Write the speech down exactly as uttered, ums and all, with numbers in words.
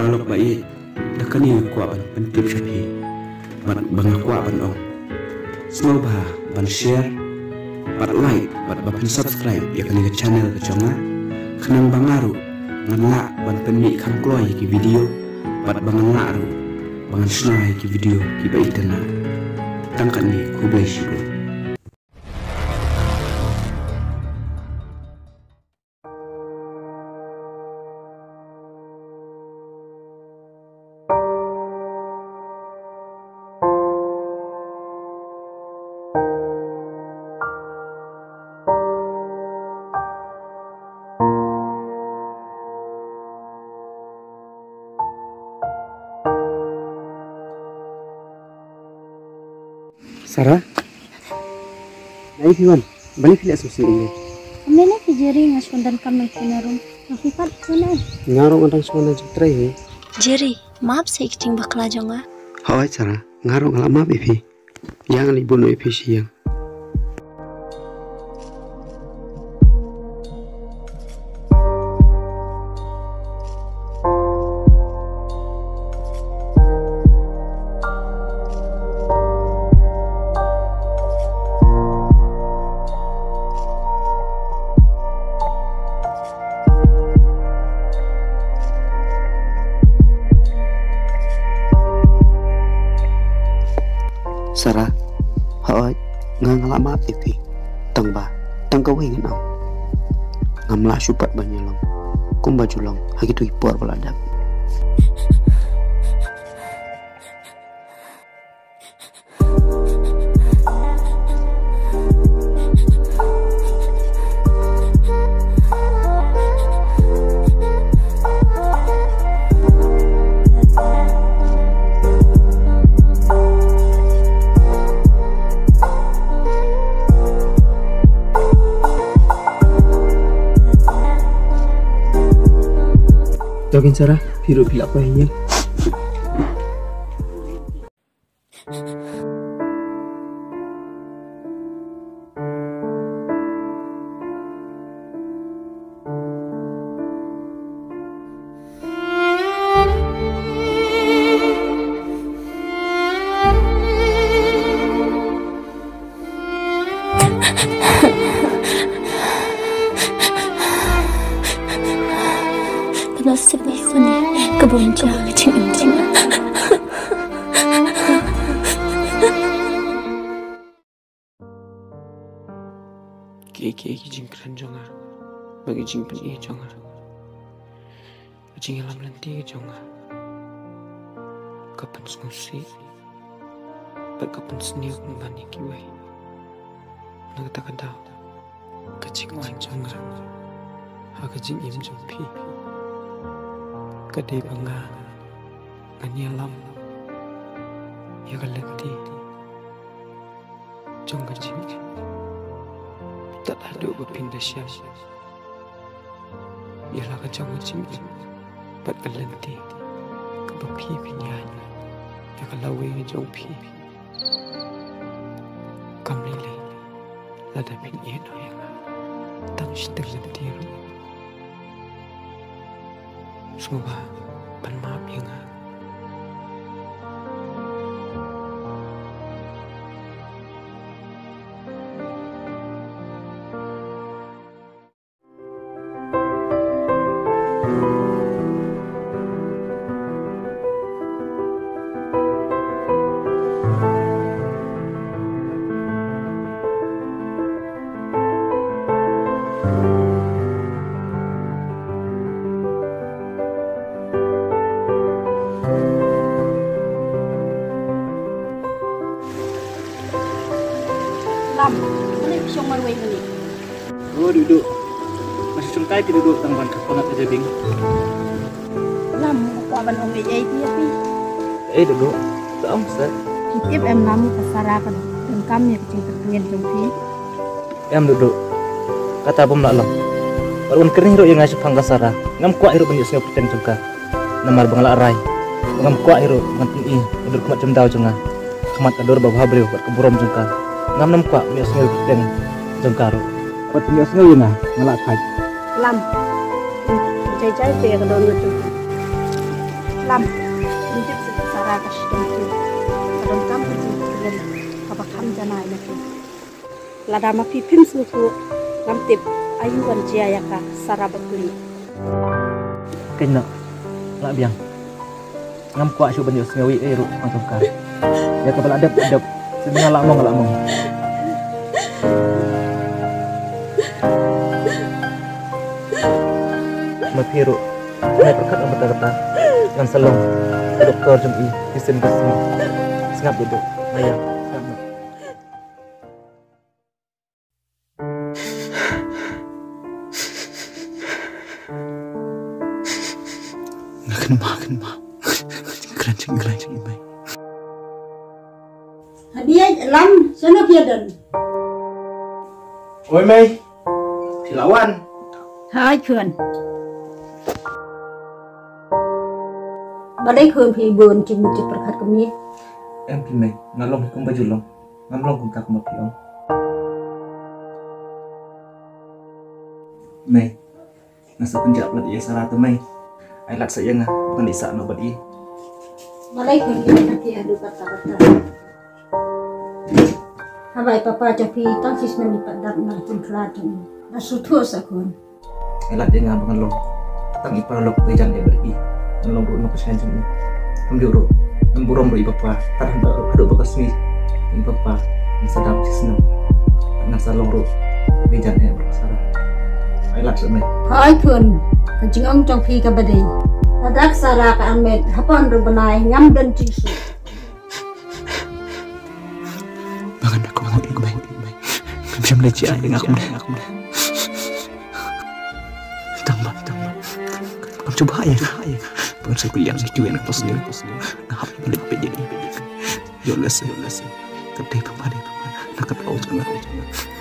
Paralok ba ïeit, da kane nga kwah ban pyntip sha phi bad ba nga kwah ban ong, sngewbha ban share bad like bad ba phin subscribe ïa kane ka channel ka jong nga, khnang ba nga ruh ngan lah ban pynmih kham kloi ïa ki video bad ba ngan lah ruh ba ngan shna ïa ki video kiba itynnad. Tang katne, khublei shibun. Sara? Naei phi wan? Balei phi leh sngewsih ïa ngi? Ym lei lei phi Jerry, nga shu wan donkam na ki na room. Nga phi pat phi wan naei? Nga ruh nga dang shu wan na jingtrei hi. Jerry, map sa ïa ki jingbakla jong nga. Hooid Sara, nga ruh nga la map ïa phi. Ïa ngan leit bud noh ïa phi sha ïing. Sara, hooid, nga nga la map ïa phi. Tang ba tang kawei ngan ong. Ngam lah shuh pat ban ïalong kumba ju long ha kito ki por ba la dep. To kin Sara, phi ruh phi lah poi ha ïing. Ka la sep ïa une ka bym jia ka jingim jong nga. Kiei kiei ki jingkren jong nga bad ki jingpyni jong nga, ka jingïalam lynti ka jong nga ka pynsngewsih bad ka pynsniew pynban ïa kiwei. Na kata ka daw ka jingwan jong nga ha ka jingim jong phi ka dei ba nga ngan ïalam ïa ka lynti jong ka jingim. Tad haduh ba phin da shem ïa la ka jong ka jingim bad ka lynti kaba phi phin ïaid ïa ka lawei jong phi. Kam lei lei lada phin ïeh noh ïa nga tang shiteng lynti ruh. Sngewbha ban map ïa nga. Lam, balei phi shong marwei hangne? O Duhduh, nga shu shongkai te Duhduh tang ban kyrpad ïa ka jabieng. Lam, nga kwah ban ong ei ei ïa phi. Ei Duhduh, to ong seh. Phi tip em Lam, ka Sara ka donkam ïa ka jingkyrkhu jong phi. Em Duhduh, kata bym lah long. Wat wan kren hi ruh ïa nga shaphang ka Sara, ngam kwah hi ruh ban ïohsngew pyrthei jong ka. Namar ba nga la rai ba ngam kwah hi ruh ngan pyni ka dur khmat jumdaw jong nga khmat ka dur ba bha briew bad ka burom jong ka. Ngam, ngam kwah ban ïohsngew pyrthei jong ka ruh. Wat ïohsngew ïa nga, nga la thait. Lam. Jai jai te ka don nga jong ka. Lam, ngin tip sha ka Sara ka shitom phi. Ka donkam ka jingkyrmen kaba kham janai na phi. Lada ma phi phim sngewthuh, ngam tip aiu ban jia ïa ka Sara bakli. Keiñ noh, lah biang. Ngam kwah shuh ban ïohsngew ei ei ruh, ma tongkar. Ïa kaba lah dep dep, sien nga lah mong, lah mong. Ma phi ruh, nai pyrkhat ïa kata kata. Ngan sa long doktor jong i, shisien ka sngi. Sngap duh duh, nga ïa, sngap noh. Nga kynmaw, kynmaw. Kren jing, kren jing mei. Hadiah lam, shano phi ïa don? Oi mei. Phi la wan. Hai khun. Balei khun phi bun jingmut jingpyrkhat kumne? Em phi mei, nga long hi kumba ju long. Ngam long kumta kumba phi ong. Mei, nga sa pynjah palat ïa Sara te mei. Ai lad sa ïa nga, ba ngan ïa sah noh bad i. Balei khun phi ïa kati haduh katta katta? Haba i papa jong phi tang shisnem i pat dap na pynkhla jong i. Ba sngewthuh sa khun. Ai lad ïa nga ba ngan long tang i paralok ba ïajan ïa bad i. Ngan long ruh nongkyrshan jong i. Kumjuh ruh ngan burom ruh i papa. Tad haduh, haduh ba ka sngi i papa ngan sa dap shisnem. Ngan sa long ruh ba ïajan ïa bad Sara. Ai lad sa mei. Hai khun, ka jingong jong phi kaba dei. Lada ka Sara ka angnud hapdeng ruh bnai ngam don jingsuk. Ba ngan da kumno ïa kumne. Kam shym leh jia ïa nga kumne. Tang ba, tang ba. Kam shu ba ïa nga. Ba ngan sa kylliang sa kiwien pas ni, pas ni. Nga hap ba leh peit ïa ni, peit ïa ni. Ïoh lehse, ïoh lehse. Ka dei pynban, dei pynban. Na ka daw jong nga, jong nga.